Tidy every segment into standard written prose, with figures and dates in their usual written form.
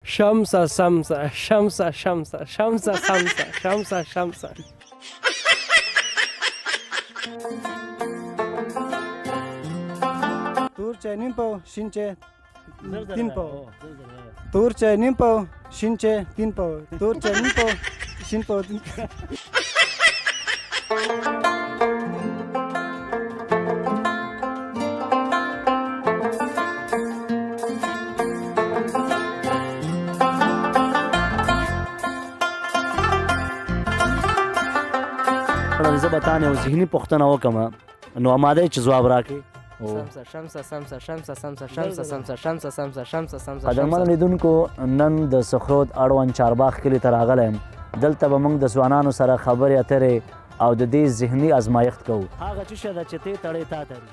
شمسه سمسه شمسه شمسه شمسه سمسه شمسه شمسه. تور چای نیم پاو، شین چای تین پاو. تور چای نیم پاو، شین چای تین پاو. تور چای نیم پاو، شین پاو تین. زه به تا نه یو ذهني پوښتنه وکړم، نو اماده یې چې ځواب راکړې؟ سمسه شمسه سمسه شمسه سمسه شمسه سمسه شمسه سمسه شمسه سمسه. قدرمنو لیدونکو، نن د سخرود اړوند چارباغ کلي ته راغلی یم. دلته به موږ د ځوانانو سره خبرې اترې او د دې ذهني ازمایښت کوو. هغه څه شی ده چې تی تړې تا تړي؟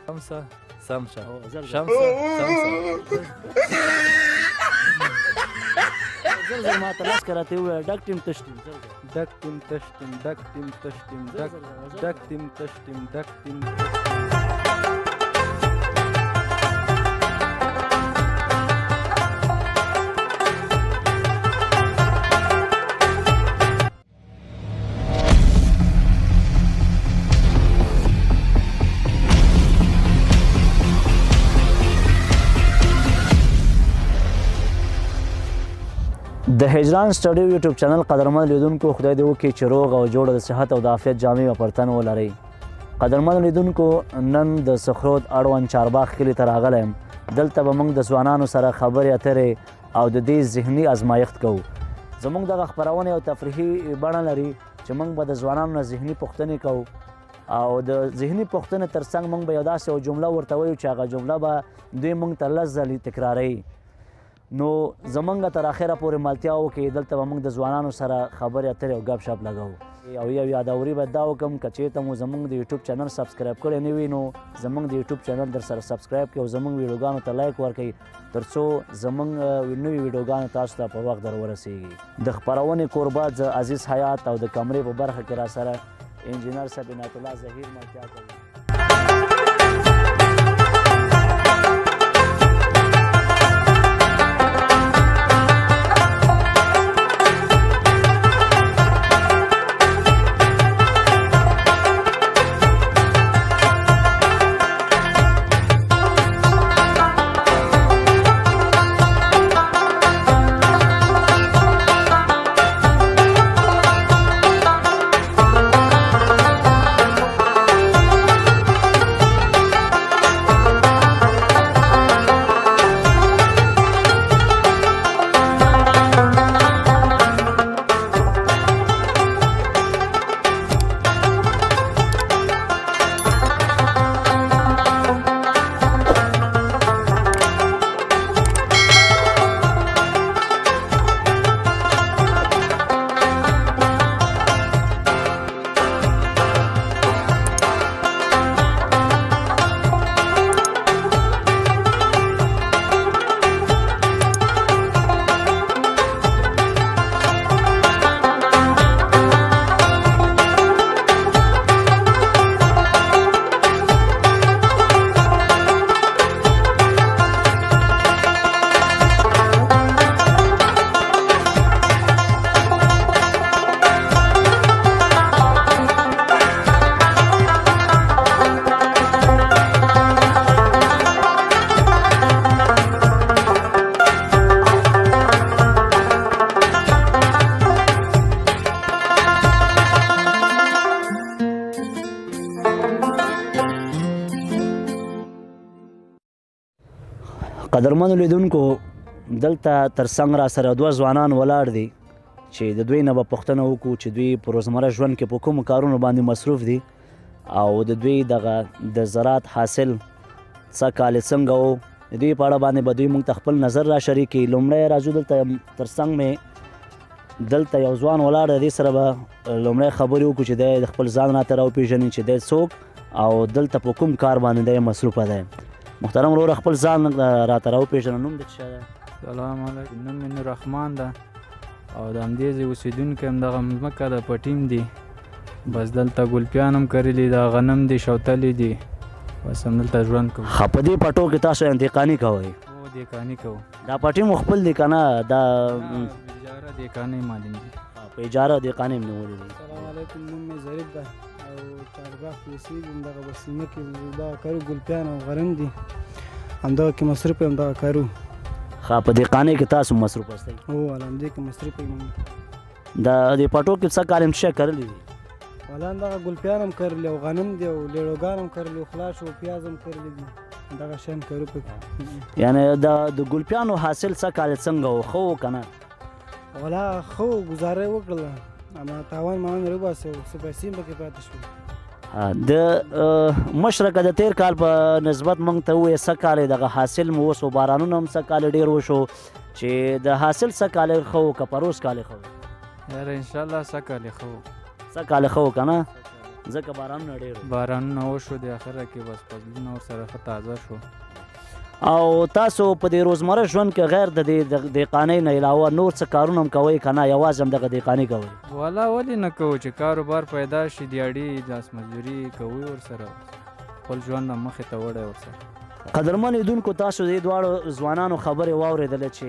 شمسه سمسه شمسه سمسه. زر زر ما ته لاس کراته وویل، ډک ټیم تش ټیم. زر زر. ډک ټیم تش ټیم ډک ټیم تش ټیم ډک ډک ټیم تش ټیم ډک ټیم. د هجران سټډیو یوټیوب چینل قدرمن لیدونکو، خدای دې وکړي چې روغ او جوړ د صحت او د عافیت جامې به پر تن ولرئ. قدرمن لیدونکو، نن د سخرود اړوند چارباغ کلي ته راغلی یم. دلته به موږ د ځوانانو سره خبرې اترې او د دې ذهني ازمایښت کوو. زموږ دغه خپرونې او تفریحي بڼه لري چې موږ به د ځوانانو نه ذهني پوښتنې کوو، او د ذهني پوښتنې ترڅنګ موږ به یو داسې یو جمله ورته وایو چې هغه جمله به دوی موږ ته 10 ځلې تکراروي. نو زمونږ تر اخره پورې ملتیا وکړي. دلته به موږ د ځوانانو سره خبرې اترې او ګپ شپ لګوو. او یو یادوري به دا وکړم، که چېرته مو زمونږ د یوټیوب چینل subscribe کړی نه وي، نو زمونږ د یوټیوب چینل در سره subscribe کړئ او زمونږ ویډیوګانو ته like ورکړئ، تر څو زمونږ نوي ویډیوګانو تاسو ته په وخت در ورسېږي. د خپرونې کوربه زه عزیز حیات او د کمرې په برخه کې را سره انجینر صاحب عنایت الله ظهیر ملتیا کوي. قدرمنو لیدونکو، دلته تر څنګ را سره دوه ځوانان ولاړ دي چې د دوی نه به پوښتنه وکړو چې دوی په روزمره ژوند کې په کومو کارونو باندې مصروف دي او د دوی دغه د زراعت حاصل څه کال څنګه و، د دوی په اړه باندې به دوی موږ ته خپل نظر را شریک کړي. لومړی راځو دلته تر څنګ مې دلته یو ځوان ولاړ دی، دې سره به لومړی خبرې وکړو چې دی د خپل ځان راته راوپېژني چې دی څوک او دلته په کوم کار باندې دی مصروفه دی. محترم وروره، خپل ځان راته راوپېژنه، نوم دې څه دی؟ سلام علیکم، نوم مې نور رحمان ده او د همدې ځای اوسېدونکی یم. دغه ځمکه د پټیم دي، بس دلته ګلپیان هم کرلي، دا غنم دي، شوتلې دي، بس همدلته ژوند کوو. ښه، په دې پټو کې تاسو دهقاني کوئ؟ هو، دهقاني کوو. دا پټي مو خپل دي که نه؟ دا اجاره دهقانۍ معلوم دي. په اجاره دهقانۍ هم نیولې دي. السلام علیکم، نوم مې ظریف ده او چارباغ کې اوسېږم. دغه به سیمه کې دغه کرو، ګلپیان او غنم دي، همدغه کې مصروف یم، دغه کرو. ښه، په دهقانۍ کې تاسو مصروف یاستئ؟ هو، همدې کې مصروف یم. دا دې پټو کې څه کال هم څه کرلي دي؟ والا دغه ګلپیان هم کرلي او غنم دي او لیړوګان هم کرلي او خلاص او پیاز هم کرلي دي، دغه شیان کرو پکې. یعنې د ګلپیانو حاصل څه کال څنګه و، ښه و که نه؟ ولا ښه و، ګزاره یې وکړله، اما تاوان ماوان یې وباسه، څه پیسې هم پکې پاتې شوې. د مشره که د تېر کال په نسبت موږ ته ووایې څه کال یې دغه حاصل مو وسو، بارانونه هم څه کال یې ډېر وشو، چې د حاصل څه کال یې ښه و که پروس کال یې ښه و؟ یاره انشاءالله څه کال یې ښه و. څه کال یې ښه و که نه؟ ځکه بارانونه ډېر وو. بارانونه وشو، د اخره کې بس فصلونه ورسره ښه تازه شو. او تاسو په دې روزمره ژوند کې غیر د دې دهقانۍ نه علاوه نور څه کارونه هم کوئ که نه یوازې هم دغه دهقاني کوئ؟ والا ولې نه کوو، چې کاروبار پیدا شي، دیاړي لاس مزدوري کوو ورسره، خپل ژوند هم مخې ته وړی ورسره. قدرمن لیدونکو، تاسو دې دواړو ځوانانو خبرې واورېدلې چې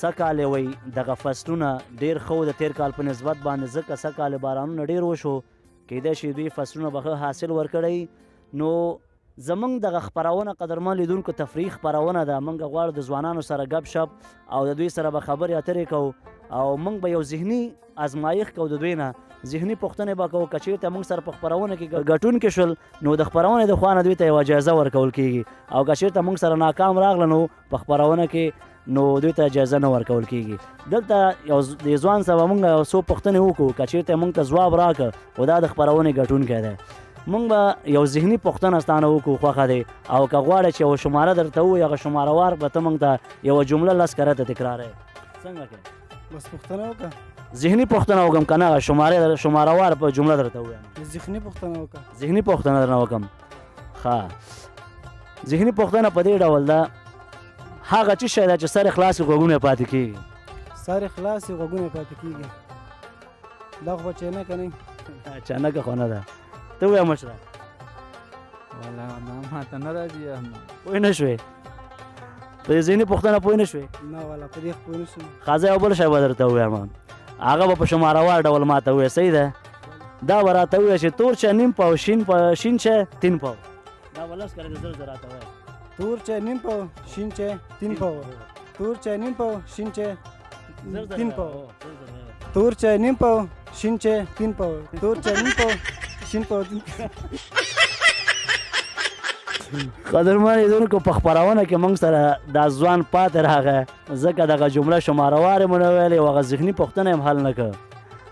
سږ کال یې وایي دغه فصلونه ډېر ښه و د تېر کال په نسبت باندې، ځکه سږ کال یې بارانونه ډېر وشو، کیدای شي دوی فصلونه به ښه حاصل ورکړی. نو زمونږ دغه خپرونه قدرمن لیدونکو تفریح خپرونه ده، موږ غواړو د ځوانانو سره ګپ شپ او د دوی سره به خبرې اترې کوو، او موږ به یو ذهني ازمایښت کوو، د دوی نه ذهني پوښتنې به کوو. که چېرته موږ سره په خپرونه کې ګټونکي شول نو د خپرونې د خوا نه دوی ته یوه جایزه ورکول کېږي، او که چېرته موږ سره ناکام راغله نو په خپرونه کې نو دوی ته جایزه نه ورکول کېږي. دلته یو د ځوان سره به موږ یو څو پوښتنې وکړو، که چېرته موږ ته ځواب راکړ خو دا د خپرونې ګټونکی دی. موږ به یو ذهني پوښتنه ستانه وکړو، خوښه دی، او که غواړې چې یوه شماره درته ووایي هغه شماره وار به ته موږ ته یوه جمله لس کرته تکراروې. څنګه کوې؟ بس پوښتنه وکړه. ذهني پوښتنه وکړم که نه هغه شماره وار په جمله درته ووایم؟ ذهني پوښتنه وکړه. ذهني پوښتنه درنه وکړم. ښه، ذهني پوښتنه په دې ډول ده، هغه څه شی ده چې سر یې خلاص کړي غوږونه یې پاتې کېږي؟ سر یې خلاص کړي غوږونه یې پاتې کېږي، دا خو به چینکه نه وي. چینکه خو نه ده. ته ووایه مشره. والا دا ماته نه راځي. پوه نه شوې په دې ذهني پوښتنه؟ پوه نه شوې؟ نه والا په دې خو پوه نه شوم. ښه، زه یو بل شی به درته ووایم، هغه به په شماره وار ډول ماته ووایې، صحیح ده؟ دا به راته ووایه چې تور چای نیم پاو، شین چای تین پاو. دا به لس کله زر زر راته ووایه. تور چای نیم پاو، شین چای تین پاو. تور چای نیم پاو، شین چای تین پاو. تور چای نیم پاو، شین چای تین پاو. تور چای نیم پاو، شین پاو تین پاو. قدرمن لیدونکو، په خپرونه کې موږ سره دا ځوان پاتې راغی، ځکه دغه جمله شماره وار یې مو نه ویلې او هغه ذهني پوښتنه یې هم حل نه کړه.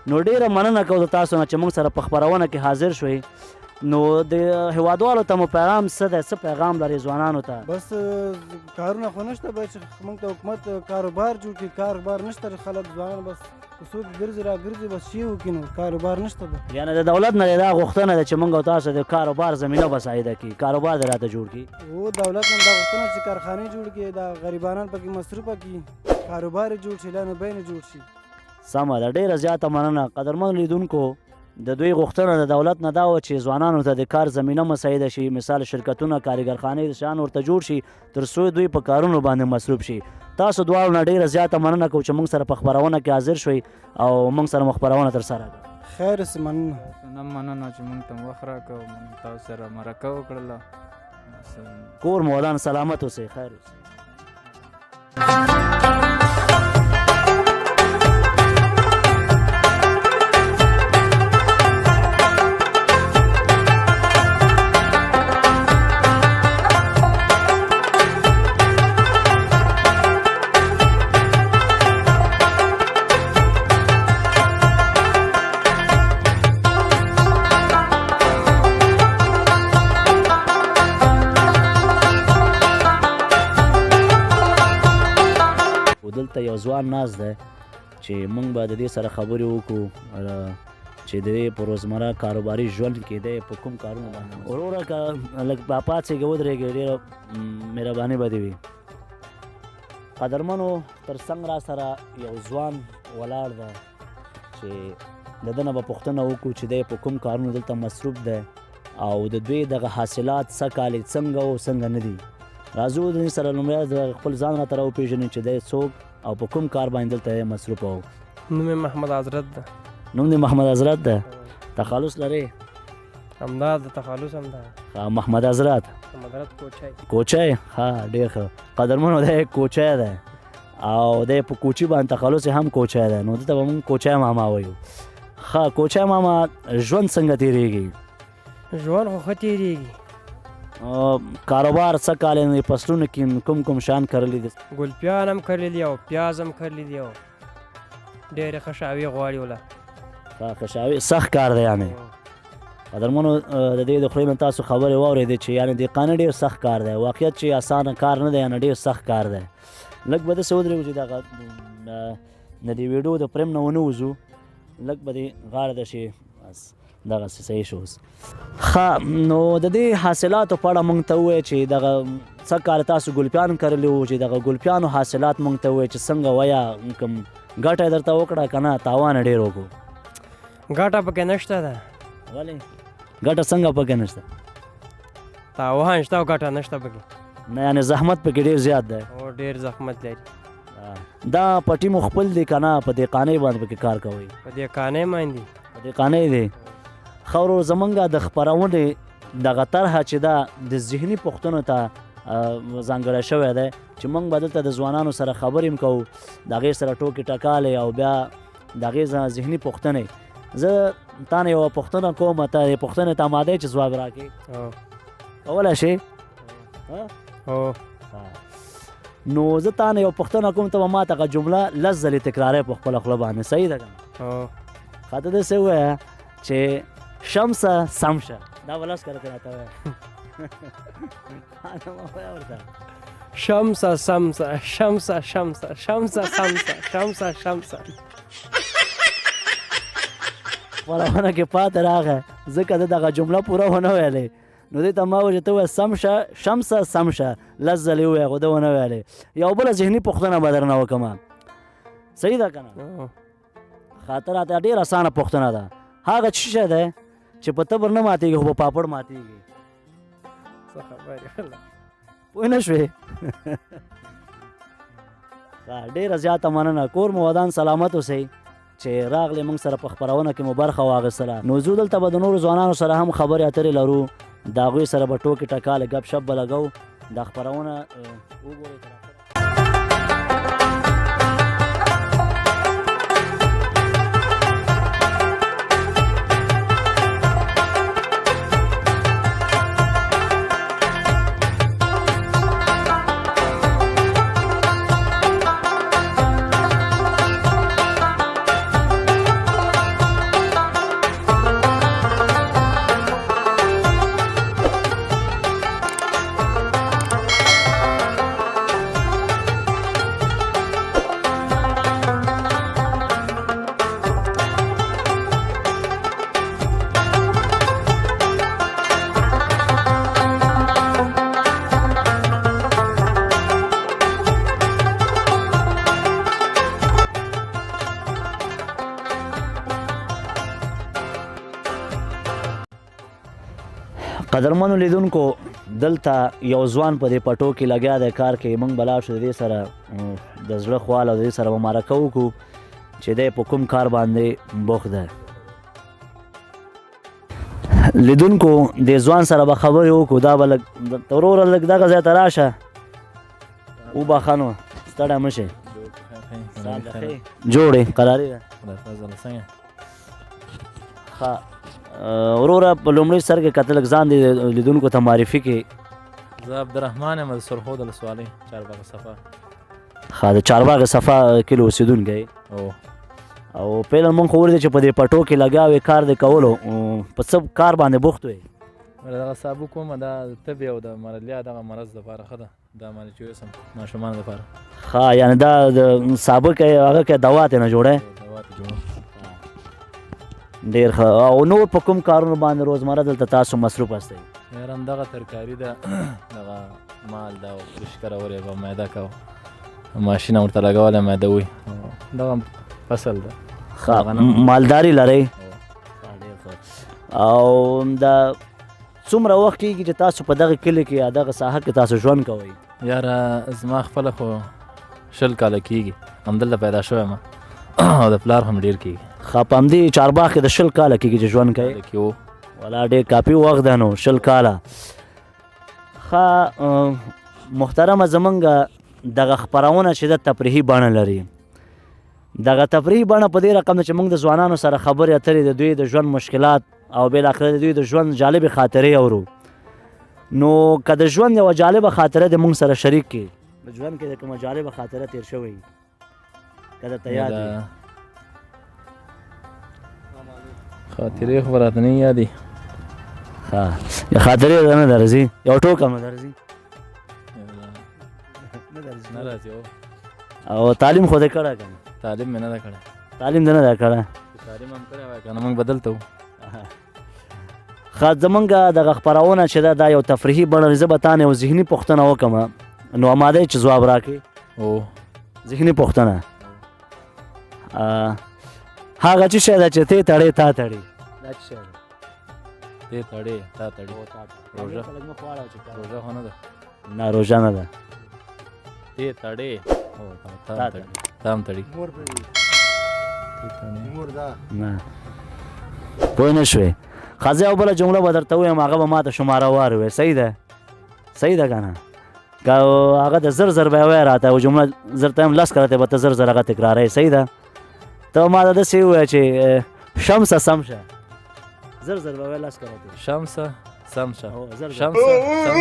نو ډېره مننه کوو د تاسو نه چې موږ سره په خپرونه کې حاضر شوئ. نو د هېوادوالو ته مو پیغام څه دی، څه پیغام لرئ ځوانانو ته؟ بس کارونه خو نشته، باید چې موږ ته حکومت کاروبار جوړ کړي. کاروبار نشته، خلک ځوانان بس په څوک ګرځي را ګرځي، بس شی وکړي، نو کاروبار نشته ده. یعنې د دولت نه دا غوښتنه ده چې موږ او تاسو د کاروبار زمینه مساعده کړي، کاروبار دې راته جوړ کړي. هو، دولت نه دا غوښتنه چې کارخانې جوړ کړي، دا غریبانان پکې مصروفه کړي، کاروبار یې جوړ شي، لانه بین یې جوړ شي. سمه ده، ډېره زیاته مننه. قدرمن لیدونکو، د دوی غوښتنه د دولت نه دا وه چې ځوانانو ته د کار زمینه مساعده شي، مثال شرکتونه، کاریګرخانې شیان ورته جوړ شي، تر څو دوی په کارونو باندې مصروف شي. تاسو دواړو نه ډېره زیاته مننه کوو چې موږ سره په خپرونه کې حاضر شوئ او موږ سره مو خپرونه ترسره کړه. خیر اوسې، مننه. تاسو نه مننه چې موږ ته مو وخت راکړ، موږ تاسو سره مرکه وکړله. کور مو ودان، سلامت اوسئ، خیر اوسئ. دلته یو ځوان ناست دی چې موږ به د دې سره خبرې وکړو چې د دې په روزمره کاروباري ژوند کې دی په کوم کارونو باندې. وروره که لږ پاڅېږې ودرېږې، ډېره مهرباني به دې وي. قدرمنو، تر څنګ را سره یو ځوان ولاړ دی چې د ده نه به پوښتنه وکړو چې دی په کوم کارونو دلته مصروف دی او د دوی دغه حاصلات څه کال څنګه او څنګه نه دي. راځو د دوی سره لومړی د خپل ځان راته راوپېژني چې دی څوک او په کوم کار باندې دلته مصروف و. نوم یې محمد حضرت ده. نوم دې محمد حضرت ده. تخلص لرې؟ همدا د تخلص همدا. محمد حضرت. محمد حضرت کوچی. کوچی؟ ښه، ډېر ښه. قدرمنو دی کوچی دی او دی په کوچي باندې تخلص یې هم کوچی دی، نو ده ته به موږ کوچی ماما وایو. ښه، کوچی ماما ژوند څنګه تېرېږي؟ ژوند خو ښه تېرېږي. کاروبار څه کال یې فصلونو کې کوم کوم شیان کرلي دي؟ ګلپیان هم کرلي دي او پیاز هم کرلي دي او ډېرې خشاوې غواړي وله. ښه، خشاوې سخت کار دی یعنې. قدرمنو د دې د خولې نه تاسو خبرې واورېدې چې یعنې دهقاني ډېر سخت کار دی، واقعیت چې اسانه کار نه دی، یعنې ډېر سخت کار دی. لږ به داسې ودرېږو چې دغه د دې ویډیو د فریم نه ونه وځو، لږ به دې غاړه ده شي بس دغسې صحیح شو اوس. ښه، نو د دې حاصلاتو په اړه موږ ته ووایه چې دغه څه کال تاسو ګلپیان کرلي وو، چې دغه ګلپیانو حاصلات موږ ته ووایه چې څنګه ویه، کوم ګټه یې درته وکړه که نه تاوان یې ډېر وکړو؟ ګټه پکې نشته ده. ولې ګټه څنګه پکې نشته؟ تاوان شته او ګټه نشته پکې. نه، یعنې زحمت پکې ډېر زیات دی. او ډېر زحمت لري. دا پټي مو خپل دی که نه په دهقانۍ باندې پکې کار کوئ؟ په دهقانۍ باندې. په دهقانۍ دی. ښه ورور، زمونږ د خپرونې دغه طرحه چې ده د ذهني پوښتنو ته ځانګړی شوی دی چې موږ به دلته د ځوانانو سره خبرې هم کوو، د هغې سره ټوکې ټکالې او بیا د هغې ذهني پوښتنې. زه تا نه یوه پوښتنه کوم، ته دې پوښتنې ته اماده یې چې ځواب راکړې؟ کولی شې؟ هو. نو زه تا نه یوه پوښتنه کوم، ته به ما ته هغه جمله لس ځلې تکرارې په خپله خوله باندې، صحیح ده که نه؟ ښه، ته داسې ووایه چې شمسه سم شه، دا به لس کله ته راته ووایه. ورته شمسه سمسه شمسه شمسه شمسه سمسه شمسه شمسه. خپرونه کې پاتې راغی ځکه ده دغه جمله پوره ونه ویلې، نو دې ته ما وویل چې ته ووایه سم شه شمسه سم شه، لس ځلې ووایه خو ده ونه ویلې. یو بله ذهني پوښتنه به درنه وکړم، صحیح ده که نه؟ خاطر راته ډېره اسانه پوښتنه ده. هغه څه شی دی چې په تبر نه ماتېږي خو په پاپړ ماتېږي؟ څه خبرې والله. پوه نه شوې؟ ډېره زیاته مننه، کور مو ودان، سلامت اوسئ چې راغلې موږ سره په خپرونه کې مو برخه واخیستله. نو ځو دلته به د نورو ځوانانو سره هم خبرې اترې لرو، د هغوی سره به ټوکې ټکالې ګپ شپ به لګوو. دا خپرونه وګورئ تر اخره. قدرمنو لیدونکو، دلته یو ځوان په دې پټو کې لګیا دی کار کوي. موږ به لاړ شو د دې سره د زړه خواله او د دې سره به مرکه وکړو چې دی په کوم کار باندې بوخت دی. لیدونکو، دې ځوان سره به خبرې وکړو. دا به لږ وروره لږ دغه ځای ته راشه، وبخښه نو ستړی مه شې. جوړې قراري ده؟ ښه وروره، په لومړي سر کې که ته لږ ځان دې لیدونکو ته معرفي کړې. زه عبدالرحمن یم د سرخود ولسوالۍ چارباغ صفا. ښه، د چارباغ صفا کلي اوسېدونکی. او فعلا موږ خو ولیدل چې په دې پټو کې لګیا وې، کار دې کولو، په څه کار باندې بوخت وې؟ دغه سابو کومه دا تبې او د ملاریا دغه مرض دپاره ښه ده، دا معنی چې وسم ماشومانو دپاره. ښه، یعنې دا د سابه کې هغه کې دوا ترې نه جوړه؟ دوا ترې جوړه. ډېر ښه. او نور په کوم کارونو باندې روزمره دلته تاسو مصروف یاستئ؟ یاران دغه ترکاري ده، دغه مال ده او شکره ورې به میده کوو، ماشین ورته لګولی میده وي، دغه فصل ده. ښه، مالداري لرئ؟ ډېر ښه. او دا څومره وخت کېږي چې تاسو په دغه کلي کې یا دغه ساحه کې تاسو ژوند کوئ؟ یاره زما خپله خو 20 کاله کېږي، همدلته پیدا شوی یم او د پلار هم ډېر کېږي. ښه، په همدې چارباغ کې د 20 کاله کېږي چې ژوند کوئ؟ کې و. ولا ډېر کافي وخت دی نو، 20 کاله. ښه محترمه، زمونږ دغه خپرونه چې ده تفریحي بڼه لري. دغه تفریحي بڼه په دې رقم ده چې موږ د ځوانانو سره خبرې اترې، د دوی د ژوند مشکلات او بالاخره د دوی د ژوند جالبې خاطرې اورو. نو که د ژوند یوه جالبه خاطره دې موږ سره شریک کړي، د ژوند کې د کومه جالبه خاطره تېر شوی که درته یاد وي؟ خاطرې خو به راته نه یادې. ښه، خاطرې درته نه درځي؟ یو ټوکه مو درځي؟ نه راځي. او تعلیم خو دې کړی که نه؟ تعلیم مې نه ده کړی. تعلیم دې نه ده کړی؟ تعلیم هم کړی وای که نه موږ به دلته وو. ښه، زمونږ دغه خپرونه چې ده دا یو تفریحي بڼه لري. زه به تا نه یو ذهني پوښتنه وکړم، نو اماده یې چې ځواب راکړې؟ هو. ذهني پوښتنه، هغه څه شی ده چې ته تړې تا تړې؟ دا څه شی ده؟ ته تړې تا تړې؟ روژه. روژه خو نه ده. نه، روژه نه ده. ته تړې تا تړې، تا هم تړي. نه، پوه نه شوې. ښه، زه یوه بله جمله به درته ووایم، هغه به ما ته شماره وار ووایې. صحیح ده؟ صحیح ده که نه؟ که هغه د زر زر به یې وایې راته یوه جمله، زر ته یم لس کرته به ته زر زر هغه تکراروې. صحیح ده؟ ته ما ته داسې ووایه چې شمسه سم شه. زر زر به وایې لس کرته. شمسه سم شه. زر زر. شمسه سم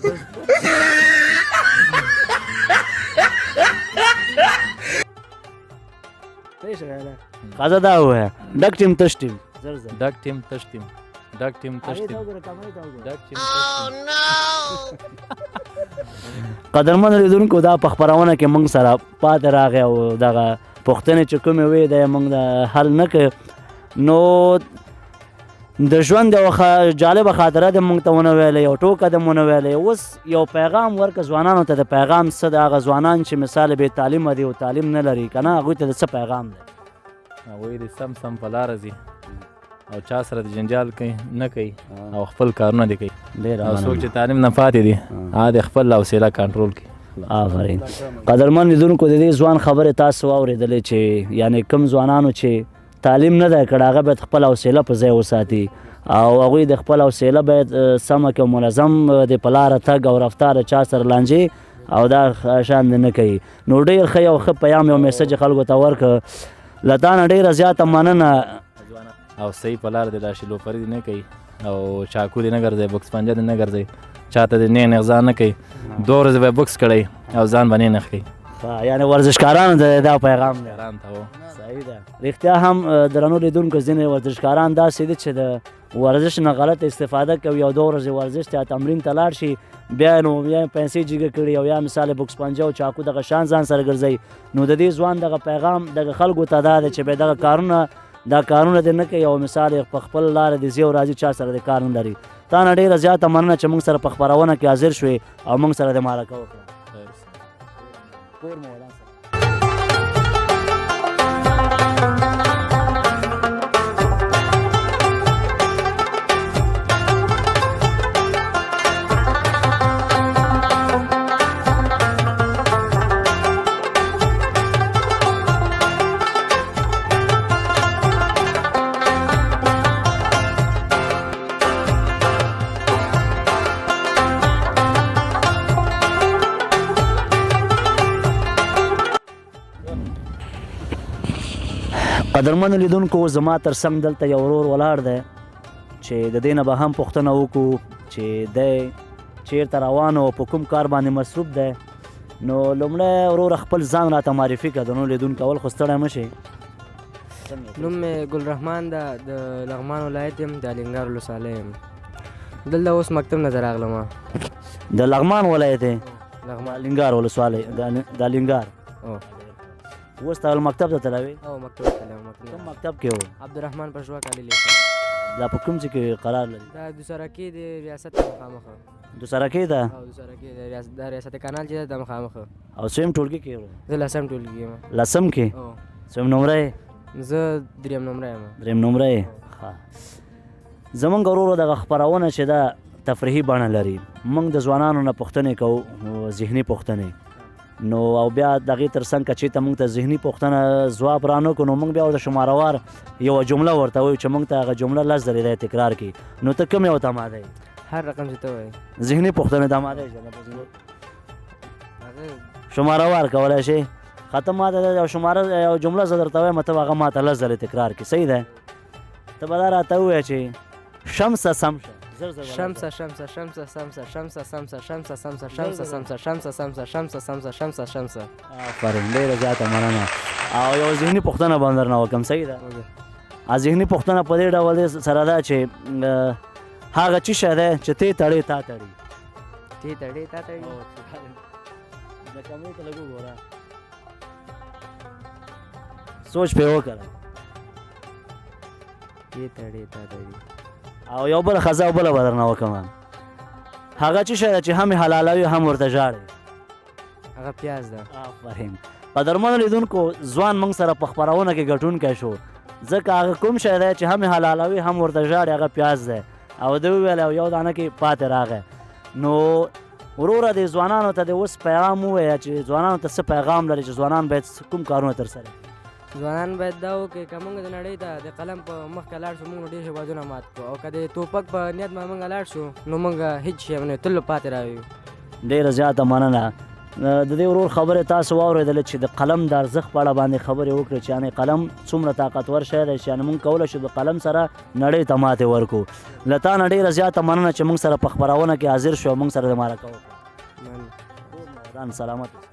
شه. ښه، دا ووایه ډک ټیم تش ټیم. زر زر. ډک ټیم تش ټیم. ډک ټیم تش ټیم. ډک ټیم تش ټیم. قدرمن لیدونکو، دا په خپرونه کې موږ سره پاتې راغی او دغه پوښتنې چې کومې وې دی موږ د حل نه کړې. نو د ژوند یوه جالبه خاطره دې موږ ته ونه ویلې، یو ټوکه دې مو نه ویلې. اوس یو پیغام ورکړه ځوانانو ته. د پیغام څه د هغه ځوانان چې مثال بې تعلیمه دي او تعلیم نه لري که نه، هغوی ته د څه پیغام دی؟ هغوی دې سم سم په لاره ځي او چا سره د جنجال کوي نه کوي او خپل کارونه دې کوي. ډېره او څوک مننه. چې تعلیم نه پاتې دي هغه دې خپل حوصله کنټرول کړي. آفرین. قدرمن لیدونکو، د دې ځوان خبرې تاسو واورېدلې چې یعنې کوم ځوانانو چې تعلیم نه دی کړی هغه باید خپل حوصله په ځای وساتي او هغوی د خپل حوصله باید سمه کړي او منظم د په لاره تګ او رفتار چا سره لانجې او دا شان دې نه کوي. نو ډېر ښه یو ښه پیام یو میسج خلکو ته ورکړ. له تا نه ډېره زیاته مننه. او صحیح په لاره دې لاړ شي، لوفري دې نه کوي او چاکو دې نه ګرځوي، بکس پنجه دې نه ګرځوي، چاته دې نه نغ ځان نه کوي. 2 ورځې به یې بکس کړی او ځان به نه نغ کوي. ښه، یعنې ورزشکارانو ته دا پیغام دی. ورزشکارانو ته، هو. صحیح ده. رښتیا هم درنو لیدونکو، ځینې ورزشکاران داسې دي چې د ورزش نه غلطه استفاده کوي او 2 ورځې ورزش ته یا تمرین ته لاړ شي، بیا نو یا پیسې جګه کړي او یا مثال بکس پنجه او چاقو دغه شان ځان سره ګرځوي. نو د دې ځوان دغه پیغام دغه خلکو ته دا دی چې بیا دغه کارونه دا کارونه دې نه کوي او مثال یې په خپل لاره دې ځي او راځي، چا سره دې کار نه لري. تا نه ډېره زیاته مننه چې موږ سره په خپرونه کې حاضر شوې او موږ سره دې معرکه وکړه. کور مو ودان. قدرمنو لیدونکو، زما تر څنګ دلته یو ورور ولاړ دی چې د دې نه به هم پوښتنه وکړو چې دی چیرته روان او په کوم کار باندې مصروف دی. نو لومړی وروره خپل ځان راته معرفي کړه، د نورو لیدونکو اول خو ستړی مه شې. نوم مې ګل رحمان ده، د لغمان ولایت یم، د الینګار ولسوالۍ یم. دلته اوس مکتب نه راغلم. د لغمان ولایت یې؟ لغمان. الینګار ولسوالۍ، د الینګار. او. اوس ته مکتب ته تللی وې؟ او، مکتب ته تللی وم، مکتب. کوم مکتب کې و؟ عبدالرحمن پښوا کالي لیسه. دا په کوم ځای کې قرار لري؟ دا د سرکې د ریاست ته مخامخ. د سرکې ده؟ او، د سرکې د ریاست، د ریاست کانال چې ده، د مخامخ. او څویم ټولګي کې وې؟ زه لسم ټولګي کې یم. لسم کې؟ او. څویم نمره یې؟ زه دریم نمره یم. دریم نمره یې؟ ښه. زمونږ ورور دغه خپرونه چې ده تفریحي بڼه لري، موږ د ځوانانو نه پوښتنې کوو، ذهني پوښتنې. نو او بیا د هغې تر څنګ که چېرته موږ ته ذهني پوښتنه ځواب رانه کړو، نو موږ بیا ورته شماروار یوه جمله ورته وایو چې موږ ته هغه جمله لس ځلې دی تکرار کړي. نو ته کوم یو ته اماده یې؟ هر رقم چې ته وایې. ذهني پوښتنې ته اماده یې؟ شماروار کولی شې؟ ښه، ته ما ته یو شماره یو جمله زه درته وایم، ته به هغه ما ته لس ځلې تکرار کړې، صحیح ده؟ ته به دا راته ووایه چې شمسه سم شه. شمسه شمسه شمسه سمسه شمسه سمسه شمسه سمسه شمسه سمسه شمسه سمسه شمسه سمسه شمسه شمسه. آفرین، ډېره زیاته مننه. او یو ذهني پوښتنه به هم درنه وکړم، صحیح ده؟ ذهني پوښتنه په دې ډول سره ده چې هغه څه شی دی چې تی تړې تا تړي؟ تی تړې تا تړي؟ د کمرې ته لږ وګوره، سوچ پرې وکړه. تی تړې تا تړي. او یو بله ښځه او بله به درنه وکړم، هغه څه شی ده چې هم یې حلالوي هم ورته ژاړي؟ هغه پیاز ده. آفرین. قدرمنو لیدونکو، ځوان موږ سره په خپرونه کې ګټونکی شو، ځکه هغه کوم شی دی چې هم یې حلالوي هم ورته ژاړي، هغه پیاز دی. او ده وویل او یو دانه کې پاتې راغی. نو وروره دې ځوانانو ته دې اوس پیغام ووایه چې ځوانانو ته څه پیغام لري چې ځوانان باید کوم کارونه ترسره کړي؟ ځوانان باید دا وکړي که موږ د نړۍ ته د قلم په مخکې لاړ شو، موږ ډېر هېوادونه مات کړو، او که د توپک په نیت باندې موږ لاړ شو، نو موږ هېڅ شی نه تل پاتې راوي. ډېره زیاته مننه. د دې ورور خبرې تاسو واورېدلې چې د قلم د ارزښت په اړه باندې خبرې وکړې چې یعنې قلم څومره طاقتور شی دی چې یعنې موږ کولی شو د قلم سره نړۍ ته ماتې ورکړو. له تا نه ډېره زیاته مننه چې موږ سره په خپرونه کې حاضر شو او موږ سره د مرکه وکړه. مننه، سلامت اوسې.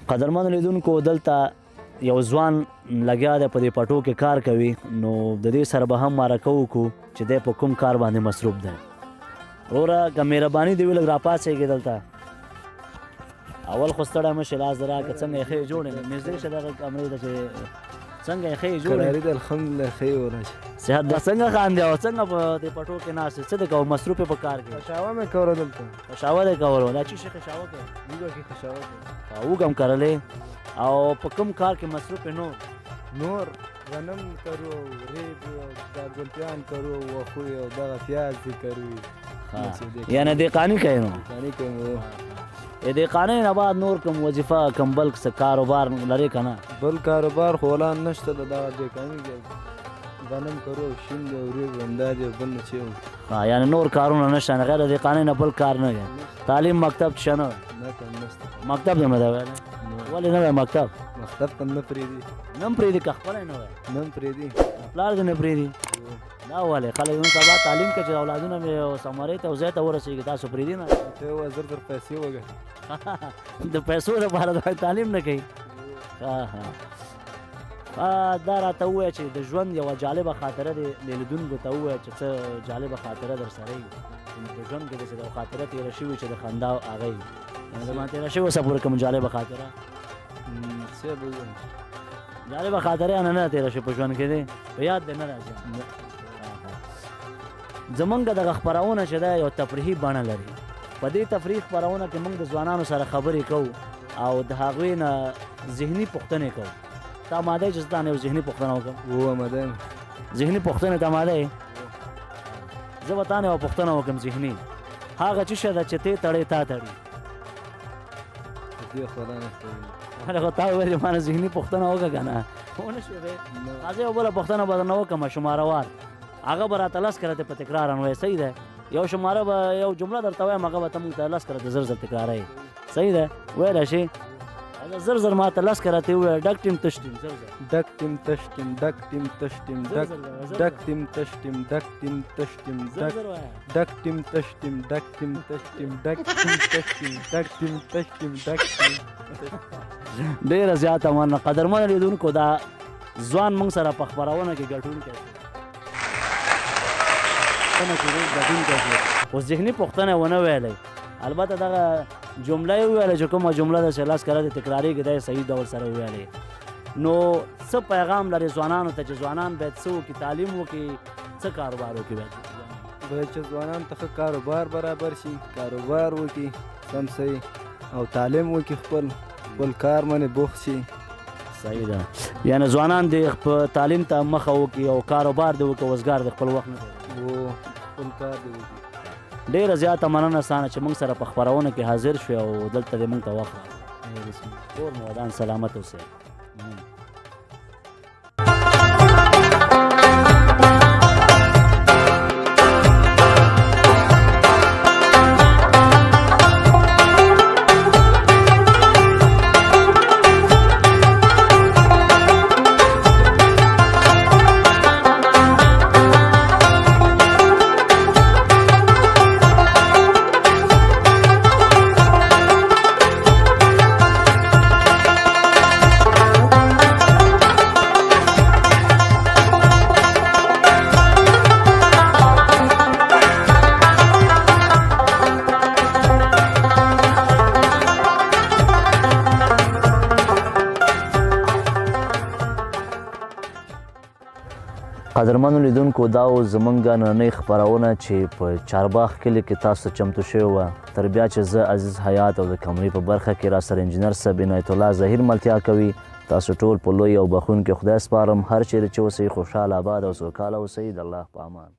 قدرمنو لیدونکو، دلته یو ځوان لګیا دی په دې پټو کې کار کوي، نو د دې سره به هم مرکه وکړو چې دی په کوم کار باندې مصروف دی. وروره که مهرباني دې وي لږ راپاڅېږې دلته. اول خو ستړی مه شې، لاس دې راکړه. څنګه یې ښه یې جوړې؟ نږدې شه دغه کمرې ته چې څنګه یې ښه یې جوړې؟ قراري ده الحمدلله، ښه یې وروره. صحت ده؟ څنګه خاندې او څنګه په دې پټو کې ناست یې؟ څه دې کوو مصروف یې په کار کې؟ خشاوه مې کوله دلته. خشاوه دې کولو؟ دا څه شي خشاوه کوې؟ اوږه کې خشاوه کوم. اوږه هم کرلې. او په کوم کار کې مصروف یې نور؟ نور غنم کرو، ریب دا ګلپیان کرو، وخوی او دغه پیاز دې کرو. یعنې دهقاني کوې نو؟ دهقاني کوم. دهقانۍ نه بعد نور کوم وظیفه، کوم بل څه کاروبار لرې که نه؟ بل کاروبار خو ولا نشته، د دغه دهقاني کوي. غنم کرو، شین دی او ریب همدا دی، بل نه څه. یعنې نور کارونه نشته، غیر د دهقانۍ نه بل کار نه دی. تعلیم مکتب څه نه؟ نه کوم نشته. مکتب دې نه دی ویلی؟ ولې نه وایې مکتب؟ مکتب ته نه پرېږدي. نه هم پرېږدي که خپله یې نه وایې؟ نه هم پرېږدي. پلار دې نه پرېږدي؟ دا ولې؟ خلک نن سبا تعلیم کوي چې اولادونه مې ثمرې ته او ځای ته ورسېږي، تاسو پرېږدي نه؟ ته ووایه زر زر پیسې وګټه. د پیسو لپاره تعلیم نه کوي. دا راته ووایه چې د ژوند یوه جالبه خاطره دې لیدونکو ته ووایه چې څه جالبه خاطره در سره وي، په ژوند کې داسې یوه خاطره تېره شوې چې د خندا هغه وي، یعنې زما تېره شوې اوسه پورې کوم جالبه خاطره؟ څه به ووایم؟ جالبه خاطره یعنې نه ده تېره شوې په ژوند کې دې په یاد دې نه راځي؟ زمونږ دغه خپرونه چې ده یو تفریحي بڼه لري. په دې تفریحي خپرونه کې موږ د ځوانانو سره خبرې کوو او د هغوی نه ذهني پوښتنې کوو. ته آماده یې چې زه تا نه یو ذهني پوښتنه وکړم؟ هو آماده یم. ذهني پوښتنې ته آماده یې؟ زه به تا نه یوه پوښتنه وکړم ذهني. هغه څه شی ده چې تی تړې تا تړي؟ دې خو دا نه پوهېږم. ولې خو تا وویل ما نه ذهني پوښتنه وکړه که نه؟ ونه شوې؟ راځه یوه بله پوښتنه به درنه وکړم شماره وار، هغه به راته لس کرتې په تکرار وایې، صحیح ده؟ یو شماره به یو جمله درته وایم، هغه به ته موږ ته لس کرتې زر زر تکراروې، صحیح ده؟ ویلی شې؟ زر زر ما ته لس کرتې ووایه. ډک ټیم تش ټیم، زر زر. ډک ټیم تش ټیم، ډک ټیم تش ټیم، ډک ډک ټیم تش ټیم، ډک ټیم تش ټیم، ډک ډک ټیم تش ټیم، ډک ټیم تش ټیم، ډک ټیم تش ټیم، ډک ټیم تش ټیم، ډک ټیم. ډېره زیاته مننه قدرمنو لیدونکو، دا ځوان موږ سره په خپرونه کې ګټونکی شو، خو ذهني پوښتنه یې ونه ویلې. البته دغه جمله یې وویله چې کومه جمله ده چې لس کرتې تکرارېږي، دا یې صحیح ډول سره وویلې. نو څه پیغام لري ځوانانو ته چې ځوانان باید څه وکړي؟ تعلیم وکړي، څه کاروبار وکړي باید؟ باید چې ځوانان ته ښه کاروبار برابر شي، کاروبار وکړي سم صحیح، او تعلیم وکړي، خپل خپل کار باندې بوخت شي. صحیح ده، یعنې ځوانان دې په تعلیم ته مخه وکړي او کاروبار دې وکړي، وزګار دې خپل وخت نه و خپل کار دې وکړي. ډېره زیاته مننه ستا نه چې موږ سره په خپرونه کې حاضر شوې او دلته دې موږ ته وخت راکړ. کور مو ودان، سلامت اوسئ. قدرمنو لیدونکو، دا و زمونږ نننۍ خپرونه چې په چارباغ کلي کې تاسو چمتو شوې وه. تر بیا چې زه عزیز حیات او د کمرې په برخه کې را سره انجینر صاحب عنایت الله ظهیر ملتیا کوي، تاسو ټول په لوی او بخښونکي خدای سپارم. هر چیرې چې اوسئ خوشحاله، آباد او سوکاله اوسئ. د الله په امان.